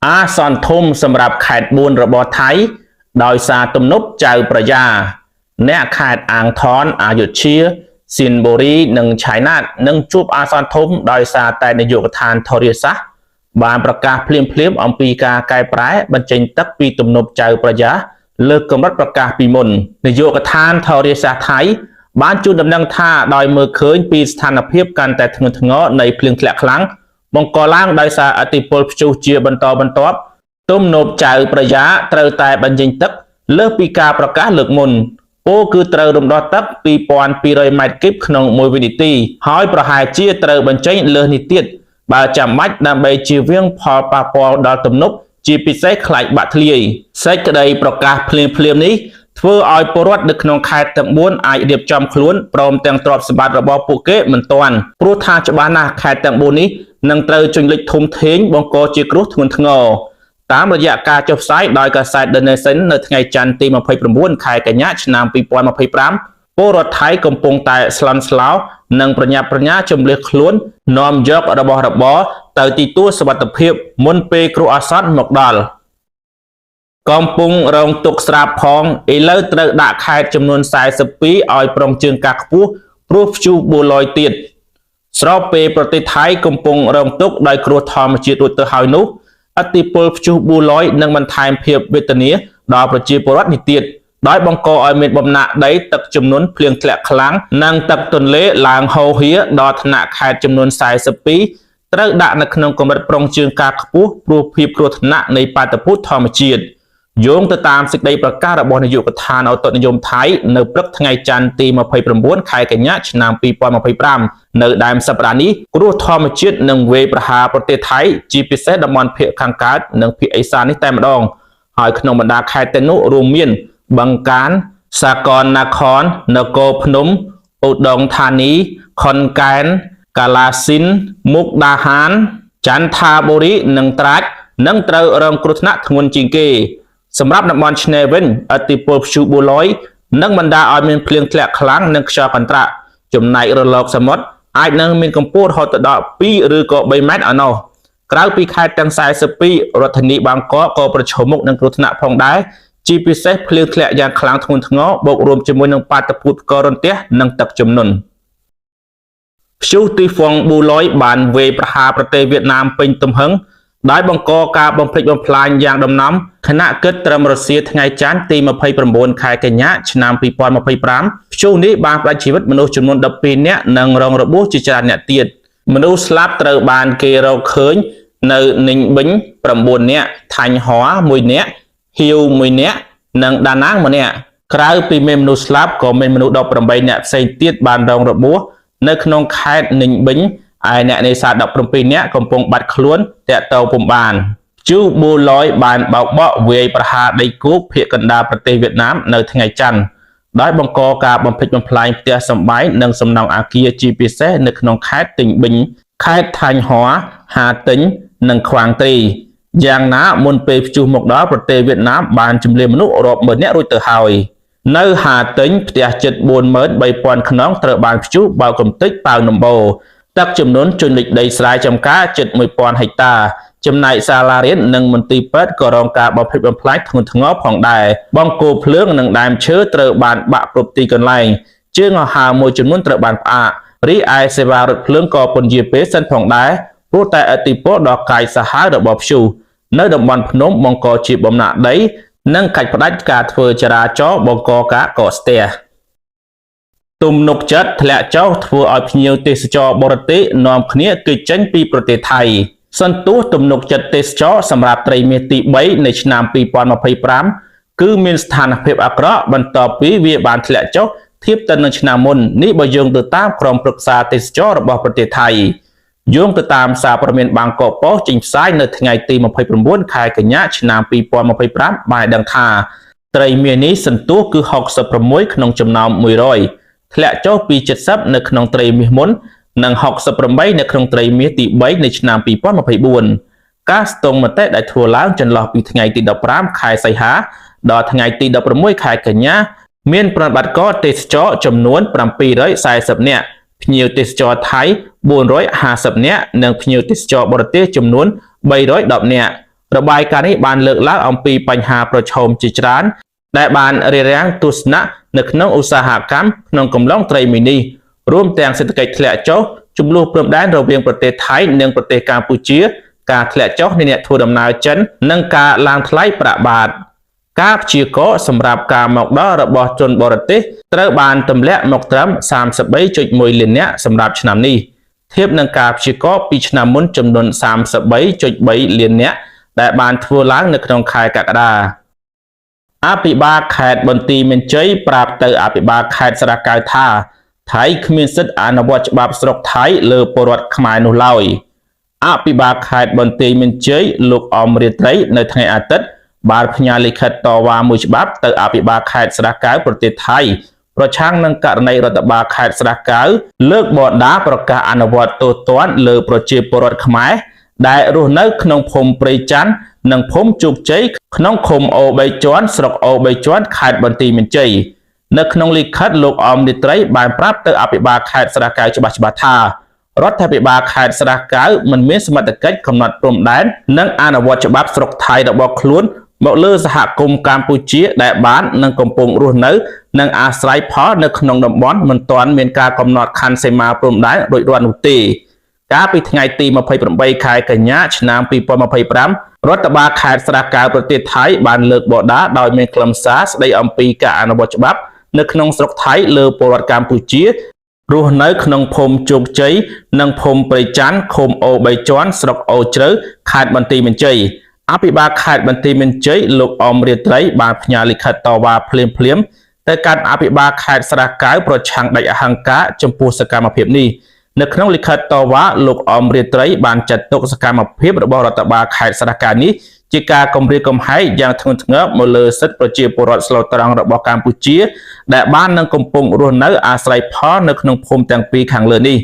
អាសន្នធំសម្រាប់ខេត្ត4របស់ថៃ ដោយសារទំនប់ចៅប្រយា អ្នកខេត្តអាងថនអាយុធ្យាសៀនបូរីនិងឆៃណាតនឹងជួបអាសន្នធំដោយសារតែនាយកដ្ឋានធរាសាស្ត្របានប្រកាសភ្លាមៗអំពីការកែប្រែបញ្ចេញទឹកពីទំនប់ចៅប្រយាលើកកម្រិតប្រកាសពីមុននាយកដ្ឋានធរាសាស្ត្រថៃបានជូនដំណឹងថាដោយមើលឃើញពីស្ថានភាពកាន់តែធ្ងន់ធ្ងរនៃភ្លៀងធ្លាក់ខ្លាំងបង្កឡើងដោយសារឥទ្ធិពលព្យុះជាបន្តបន្ទាប់ ទំនប់ចៅប្រយាត្រូវតែបញ្ចេញទឹកលើសពីការប្រកាសលើកមុនពោលគឺត្រូវរំដោះទឹក2200ម៉ែត្រគីបក្នុងមួយវិនាទីហើយប្រហែលជាត្រូវបញ្ចេញលើសនេះទៀតបើចាំបាច់ដើម្បីជៀសវាងផលប៉ះពាល់ដល់ទំនប់ជាពិសេសខ្លាចបាក់ធ្លាយសេចក្តីប្រកាសភ្លាមៗនេះធ្វើឲ្យពលរដ្ឋនៅក្នុងខេត្តទាំង4អាចរៀបចំខ្លួនព្រមទាំងទ្រព្យសម្បត្តិរបស់ពួកគេមិនទាន់ព្រោះថាច្បាស់ណាស់ខេត្តទាំង4នេះនឹងត្រូវជន់លិចធំធេងបង្កជាគ្រោះធ្ងន់ធ្ងរ តាមរយៈការចុះផ្សាយដោយកាសែត The Nation នៅថ្ងៃច័ន្ទទី29ខែកញ្ញាឆ្នាំ2025ពលរដ្ឋថៃកំពុងតែស្លន់ស្លោនិងប្រញាប់ប្រញាល់ជំលះខ្លួននាំយករបស់របរទៅទីទួលសុវត្ថិភាពមុនពេលគ្រោះអាសន្នមកដល់កំពុងរងទុក្ខស្រាប់ផងឥឡូវត្រូវដាក់ខេត្តចំនួន42ឲ្យប្រុងជើងកាខ្ពស់ព្រោះព្យុះបួលយទៀត ស្របពេលប្រទេសថៃកំពុងរងទុក្ខដោយគ្រោះធម្មជាតិរួចទៅហើយនោះឥទ្ធិពលព្យុះប៊ូឡយនឹងបន្ថែមភាពវេទនាដល់ប្រជាពលរដ្ឋនេះទៀតដោយបង្កឲ្យមានបំណាក់ដីទឹកជំនន់ភ្លៀងធ្លាក់ខ្លាំងនិងទឹកទន្លេឡើងហូរហៀដល់ថ្នាក់ខេត្តចំនួន42ត្រូវដាក់នៅក្នុងកម្រិតប្រុងជើងការខ្ពស់ព្រោះភាពគ្រោះថ្នាក់នៃបាតុភូតធម្មជាតិយោងទៅតាមសេចក្តីប្រកាសរបស់នាយកដ្ឋានអូតូនិយមថៃនៅព្រឹកថ្ងៃច័ន្ទទី29ខែកញ្ញាឆ្នាំ2025នៅដើមសប្តាហ៍នេះគ្រោះធម្មជាតិនឹងវាយប្រហារប្រទេសថៃជាពិសេសតំបន់ភាគខាងកើតនិងភាគឦសាននេះតែម្ដងហើយក្នុងបណ្ដាខេត្តទាំងនោះរួមមាន បឹងកាន សាកលនគរនគរភ្នំឧដុនធានីខុនកែនកាឡាស៊ីនមុកដាហាន ចន្ទបុរីនិងត្រាចនឹងត្រូវរងគ្រោះថ្នាក់ធ្ងន់ជាងគេ សម្រាប់តំបន់ឆ្នេរវិញឥទ្ធិពលព្យុះបូឡយនឹងបណ្ដាលឲ្យមានភ្លៀងធ្លាក់ខ្លាំងនិងខ្យល់កន្ត្រាក់ចំណែករលកសមុទ្រអាចនឹងមានកម្ពស់រហូតដល់2ឬក៏3ម៉ែត្រឯណោះក្រៅពីខេត្តទាំង42រដ្ឋធានីបាងកកក៏ប្រឈមមុខនឹងគ្រោះថ្នាក់ផងដែរជាពិសេសភ្លៀងធ្លាក់យ៉ាងខ្លាំងធ្ងន់ធ្ងរបូករួមជាមួយនឹងបាតុភូតផ្គររន្ទះនិងទឹកជំនន់ព្យុះទីហ្វុងប៊ូឡយបានវាយប្រហារប្រទេសវៀតណាមពេញទំហឹងដោយបង្កការបំផ្លិចបំផ្លាញយ៉ាងដំណំខណៈគិតត្រឹមរសៀលថ្ងៃច័ន្ទទី29ខែកញ្ញាឆ្នាំ2025ព្យុះនេះបានផ្តាច់ជីវិតមនុស្សចំនួន12នាក់និងរងរបួសជាច្រើនអ្នកទៀតមនុស្សស្លាប់ត្រូវបានគេរកឃើញនៅនិញបិញ9នាក់ថាញ់ហ័រ1នាក់ហៀវ1នាក់និងដាណាង1នាក់ក្រៅពីមានមនុស្សស្លាប់ក៏មានមនុស្ស18នាក់ផ្សេងទៀតបានរងរបួសនៅក្នុងខេត្តនិញបិញឯអ្នកនេសាទ17នាក់កំពុងបាត់ខ្លួនតាក់ទងពុំបានជូប៊ូឡយបានបោកបក់វាយប្រហារដីគោកភាគកណ្ដាលប្រទេសវៀតណាមនៅថ្ងៃច័ន្ទដោយបង្កការបំផ្លិចបំផ្លាញផ្ទះសម្បែងនិងសំណង់អគារជាពិសេសនៅក្នុងខេត្តទិញបិញខេត្តថាញ់ហ័រហាទិញនិងខ្វាងត្រីយ៉ាងណាមុនពេលព្យុះមកដល់ប្រទេសវៀតណាមបានជម្លៀសមនុស្សរាប់ម៉ឺននាក់រួចទៅហើយនៅហាទិញផ្ទះជិត43000ខ្នងត្រូវបានព្យុះបោកកំទេចប៉ាវដំបូលទឹកចំនួនជន់លិចដីស្រែចម្ការជិត1000ហិកតាចំណែកសាលារៀននិងមន្ទីរពេទ្យក៏រងការបំផ្លិចបំផ្លាញធ្ងន់ធ្ងរផងដែរបង្គោលភ្លើងនិងដើមឈើត្រូវបានបាក់គ្រប់ទីកន្លែងជើងហោហើរមួយចំនួនត្រូវបានផ្អាករីឯសេវារថភ្លើងក៏ពន្យាពេលសិនផងដែរព្រោះតែឥទ្ធិពលដ៏កាចសាហាវរបស់ព្យុះនៅតំបន់ភ្នំបង្កជាបំណាក់ដី និងកាច់ផ្ដាច់ការធ្វើចរាចរណ៍បង្កការកកស្ទះទំនុកចិត្តធ្លាក់ចុះធ្វើឲ្យភ្ញៀវទេសចរបរទេសនាំគ្នាគេចចេញពីប្រទេសថៃសន្ទុះទំនុកចិត្តទេសចរសម្រាប់ត្រីមាសទី3នៃឆ្នាំ2025គឺមានស្ថានភាពអាក្រក់បន្ទាប់ពីវាបានធ្លាក់ចុះធៀបទៅនឹងឆ្នាំមុននេះបើយោងទៅតាមក្រុមប្រឹក្សាទេសចររបស់ប្រទេសថៃយោងទៅតាមសារព័ត៌មានបាងកកប៉ុស្តិ៍ចេញផ្សាយនៅថ្ងៃទី29ខែកញ្ញាឆ្នាំ2025បានដឹងថាត្រីមាសនេះសន្ទុះគឺ66ក្នុងចំណោម100ធ្លាក់ចុះពី70នៅក្នុងត្រីមាសមុននិង68នៅក្នុងត្រីមាសទី3នៃឆ្នាំ2024ការស្ទង់មតិដែលធ្វើឡើងចន្លោះពីថ្ងៃទី15ខែសីហាដល់ថ្ងៃទី16ខែកញ្ញាមានប្រតិបត្តិការទេសចរចំនួន740នាក់ភ្ញៀវទេសចរថៃ450នាក់និងភ្ញៀវទេសចរបរទេសចំនួន310នាក់ របាយការណ៍នេះបានលើកឡើងអំពីបញ្ហាប្រឈមជាច្រើន ដែលបានរារាំងទស្សនៈនៅក្នុងឧស្សាហកម្មក្នុងកំឡុងត្រីមាសនេះរួមទាំងសេដ្ឋកិច្ចធ្លាក់ចុះជម្លោះព្រំដែនរវាងប្រទេសថៃនិងប្រទេសកម្ពុជា ការធ្លាក់ចុះនៃអ្នកធ្វើដំណើរចិន និងការឡើងថ្លៃប្រាក់បាត ការព្យាករណ៍សម្រាប់ការមកដល់របស់ជនបរទេសត្រូវបានទម្លាក់មកត្រឹម33.1លាននាក់សម្រាប់ឆ្នាំនេះធៀបនឹងការព្យាករណ៍ពីឆ្នាំមុនចំនួន33.3លាននាក់ដែលបានធ្វើឡើងនៅក្នុងខែកក្កដាអភិបាលខេត្តបន្ទាយមានជ័យប្រាប់ទៅអភិបាលខេត្តស្រះកែវថាថៃគ្មានសិទ្ធិអនុវត្តច្បាប់ស្រុកថៃលើពលរដ្ឋខ្មែរនោះឡើយ អភិបាលខេត្តបន្ទាយមានជ័យលោកអមរាត្រីនៅថ្ងៃអាទិត្យបានផ្ញើលិខិតតវ៉ាមួយច្បាប់ទៅអភិបាលខេត្តស្រះកែវប្រទេសថៃប្រឆាំងនឹងករណីរដ្ឋបាលខេត្តស្រះកែវលើកបដាប្រកាសអនុវត្តទោសទណ្ឌលើប្រជាពលរដ្ឋខ្មែរដែលរស់នៅក្នុងភូមិព្រៃច័ន្ទនិងភូមិជោគជ័យក្នុងឃុំអូបីជាន់ស្រុកអូបីជាន់ខេត្តបន្ទាយមានជ័យនៅក្នុងលិខិតលោកអមរាត្រីបានប្រាប់ទៅអភិបាលខេត្តស្រះកែវច្បាស់ៗថា រដ្ឋាភិបាលខេត្តស្រះកែវមិនមានសមត្ថកិច្ចកំណត់ព្រំដែននិងអនុវត្តច្បាប់ស្រុកថៃរបស់ខ្លួនមកលើសហគមន៍កម្ពុជាដែលបាននិងកំពុងរស់នៅនិងអាស្រ័យផលនៅក្នុងតំបន់មិនទាន់មានការកំណត់ខណ្ឌសីមាព្រំដែនរួចរាល់នោះទេកាលពីថ្ងៃទី28ខែកញ្ញាឆ្នាំ2025រដ្ឋបាលខេត្តស្រះកែវប្រទេសថៃបានលើកបដាដោយមានខ្លឹមសារស្ដីអំពីការអនុវត្តច្បាប់នៅក្នុងស្រុកថៃលើពលរដ្ឋកម្ពុជា រស់នៅក្នុងភូមិជោគជ័យនិងភូមិព្រៃច័ន្ទឃុំអូបីជាន់ស្រុកអូជ្រៅខេត្តបន្ទាយមានជ័យអភិបាលខេត្តបន្ទាយមានជ័យលោកអមរាត្រីបានផ្ញើលិខិតតវ៉ាភ្លាមភ្លាមៗទៅកាន់អភិបាលខេត្តស្រះកែវប្រឆាំងដាច់អហង្ការចំពោះសកម្មភាពនេះនៅក្នុងលិខិតតវ៉ាលោកអមរាត្រីបានចាត់ទុកសកម្មភាពរបស់រដ្ឋបាលខេត្តស្រះកែវនេះជាការគំរាមកំហែងយ៉ាងធ្ងន់ធ្ងរមកលើសិទ្ធិប្រជាពលរដ្ឋស្លូតត្រង់របស់កម្ពុជា ដែលបាននឹងកំពុងរស់នៅអាស្រ័យផលនៅក្នុងភូមិទាំងពីរខាងលើនេះ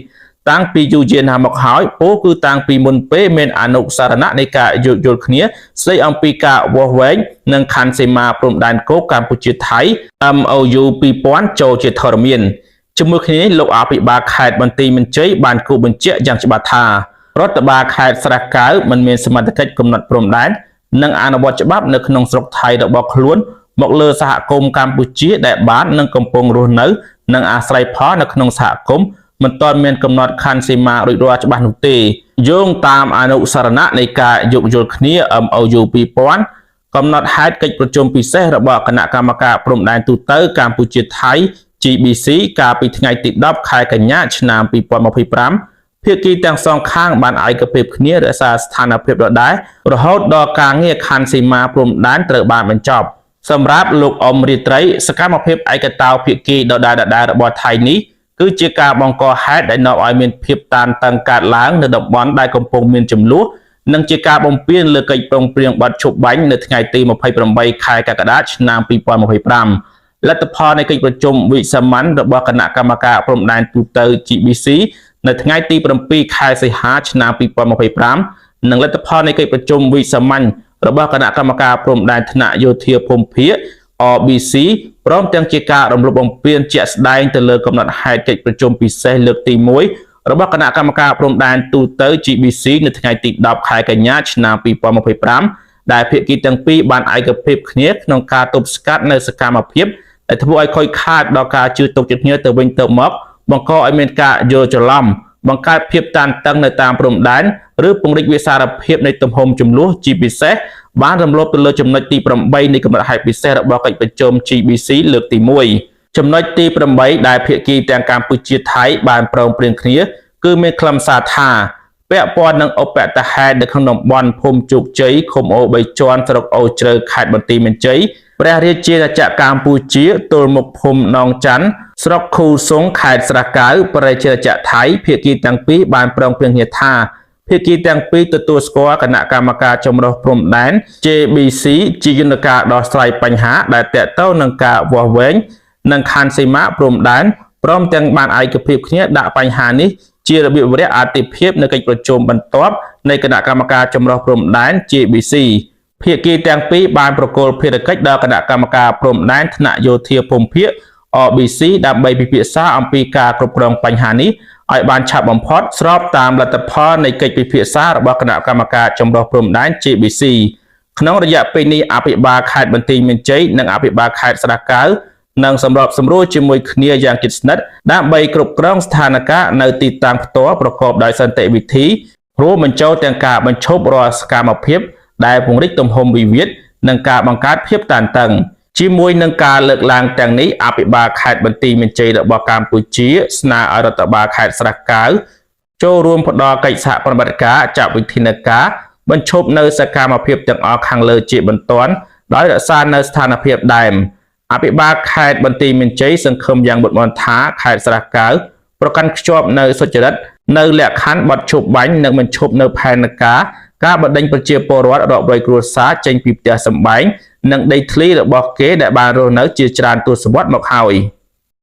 តាំងពីយូរយារណាស់មកហើយពោលគឺតាំងពីមុនពេលមានអនុស្សរណៈនៃការយោគយល់គ្នាស្ដីអំពីការវាស់វែងនិងខណ្ឌសីមាព្រំដែនគោកកម្ពុជាថៃ MOU 2000ចូលជាធរមានជាមួយគ្នានេះលោកអភិបាលខេត្តបន្ទាយមានជ័យបានគូបញ្ជាក់យ៉ាងច្បាស់ថារដ្ឋបាលខេត្តស្រះកែវមិនមានសមត្ថកិច្ចកំណត់ព្រំដែននិងអនុវត្តច្បាប់នៅក្នុងស្រុកថៃរបស់ខ្លួន មកលើសហគមន៍កម្ពុជាដែលបាននិងកំពុងរស់នៅនិងអាស្រ័យផលនៅក្នុងសហគមន៍មិនទាន់មានកំណត់ខណ្ឌសីមារួចរាល់ច្បាស់នោះទេយោងតាមអនុស្សរណៈនៃការយោគយល់គ្នា MOU 2000កំណត់ហេតុកិច្ចប្រជុំពិសេសរបស់គណៈកម្មការព្រំដែនទូទៅកម្ពុជាថៃ GBC កាលពីថ្ងៃទី10ខែកញ្ញាឆ្នាំ2025ភាគីទាំងសងខាងបានឯកភាពគ្នារក្សាស្ថានភាពដដែលរហូតដល់ការងារខណ្ឌសីមាព្រំដែនត្រូវបានបញ្ចប់ សម្រាប់លោកអមរាត្រីសកម្មភាពឯកតោភាគីដដែលៗរបស់ថៃនេះគឺជាការបង្កហេតុដែលនាំឲ្យមានភាពតានតឹងកើតឡើងនៅតំបន់ដែលកំពុងមានចំនួននិងជាការបំពានលើកិច្ចព្រមព្រៀងបទឈប់បាញ់នៅថ្ងៃទី28ខែកក្កដាឆ្នាំ2025លទ្ធផលនៃកិច្ចប្រជុំវិសាមញ្ញរបស់គណៈកម្មការព្រំដែនទូទៅ GBC នៅថ្ងៃទី7ខែសីហាឆ្នាំ2025និងលទ្ធផលនៃកិច្ចប្រជុំវិសាមញ្ញរបស់គណៈកម្មការព្រំដែនថ្នាក់យោធាភូមិភាគ RBC ព្រមទាំងជាការរំលោភបំពានជាក់ស្ដែងទៅលើកំណត់ហេតុកិច្ចប្រជុំពិសេសលើកទី1របស់គណៈកម្មការព្រំដែនទូទៅ GBC នៅថ្ងៃទី10ខែកញ្ញាឆ្នាំ2025ដែលភាគីទាំងពីរបានឯកភាពគ្នាក្នុងការទប់ស្កាត់នៅសកម្មភាពដែលធ្វើឲ្យខូចខាតដល់ការជឿទុកចិត្តគ្នាទៅវិញទៅមកបង្កឲ្យមានការយល់ច្រឡំបង្កើតភាពតានតឹងនៅតាមព្រំដែនឬពង្រីកវិសារភាពនៃទំហំចំនួនជាពិសេសបានរំលោភទៅលើចំណុចទី8នៃកំណត់ហេតុពិសេសរបស់កិច្ចប្រជុំ GBC លើកទី1ចំណុចទី8ដែលភាគីទាំងកម្ពុជាថៃបានព្រមព្រៀងគ្នាគឺមានខ្លឹមសារថាពាក់ព័ន្ធនឹងឧបតហេតុនៅក្នុងតំបន់ភូមិជោគជ័យឃុំអូបីជាន់ស្រុកអូជ្រៅខេត្តបន្ទាយមានជ័យព្រះរាជាណាចក្រកម្ពុជាទល់មុខភូមិនងច័ន្ទស្រុកខូសុងខេត្តស្រះកែវប្រជាណាចក្រថៃភាគីទាំងពីរបានព្រមព្រៀងគ្នាថាភាគីទាំងពីរទទួលស្គាល់គណៈកម្មការចម្រុះព្រំដែន JBC ជាយន្តការដោះស្រាយបញ្ហាដែលទាក់ទងនឹងការវាស់វែងនិងខណ្ឌសីមាព្រំដែនព្រមទាំងបានឯកភាពគ្នាដាក់បញ្ហានេះជារបៀបវិរៈអាទិភាពនៅកិច្ចប្រជុំបន្ទាប់នៃគណៈកម្មការចម្រុះព្រំដែន JBC ភាគីទាំងពីរបានប្រគល់ភារកិច្ចដល់គណៈកម្មការព្រំដែនថ្នាក់យោធាភូមិភាគ RBC ដើម្បីពិភាក្សាអំពីការគ្រប់គ្រងបញ្ហានេះ ឲ្យបានឆាប់បំផុតស្របតាមលទ្ធផលនៃកិច្ចពិភាក្សារបស់គណៈកម្មការចម្រុះព្រំដែន JBC ក្នុងរយៈពេលនេះអភិបាលខេត្តបន្ទាយមានជ័យនិងអភិបាលខេត្តស្រះកែវនឹងសម្របសម្រួលជាមួយគ្នាយ៉ាងជិតស្និទ្ធដើម្បីគ្រប់គ្រងស្ថានភាពនៅទីតាំងផ្ទាល់ប្រកបដោយសន្តិវិធីរួមបញ្ចូលទាំងការបញ្ឈប់រាល់សកម្មភាពដែលពង្រីកទំហំវិវាទនិងការបង្កើតភាពតានតឹងជាមួយនឹងការលើកឡើងទាំងនេះអភិបាលខេត្តបន្ទាយមានជ័យរបស់កម្ពុជាស្នើឲ្យរដ្ឋបាលខេត្តស្រះកែវចូលរួមផ្ដល់កិច្ចសហប្រតិបត្តិការចាត់វិធានការបញ្ឈប់នៅសកម្មភាពទាំងអស់ខាងលើជាបន្ទាន់ដោយរក្សានៅស្ថានភាពដើមអភិបាលខេត្តបន្ទាយមានជ័យសង្ឃឹមយ៉ាងមុតមមថាខេត្តស្រះកែវប្រកាន់ខ្ជាប់នៅសុចរិតនៅលក្ខខណ្ឌបទឈប់បាញ់និងបញ្ឈប់នៅផែនការការបណ្ដេញប្រជាពលរដ្ឋរាប់រយគ្រួសារចេញពីផ្ទះសម្បែងនិងដីធ្លីរបស់គេដែលបានរស់នៅជាច្រើនទសវត្សរ៍មកហើយ។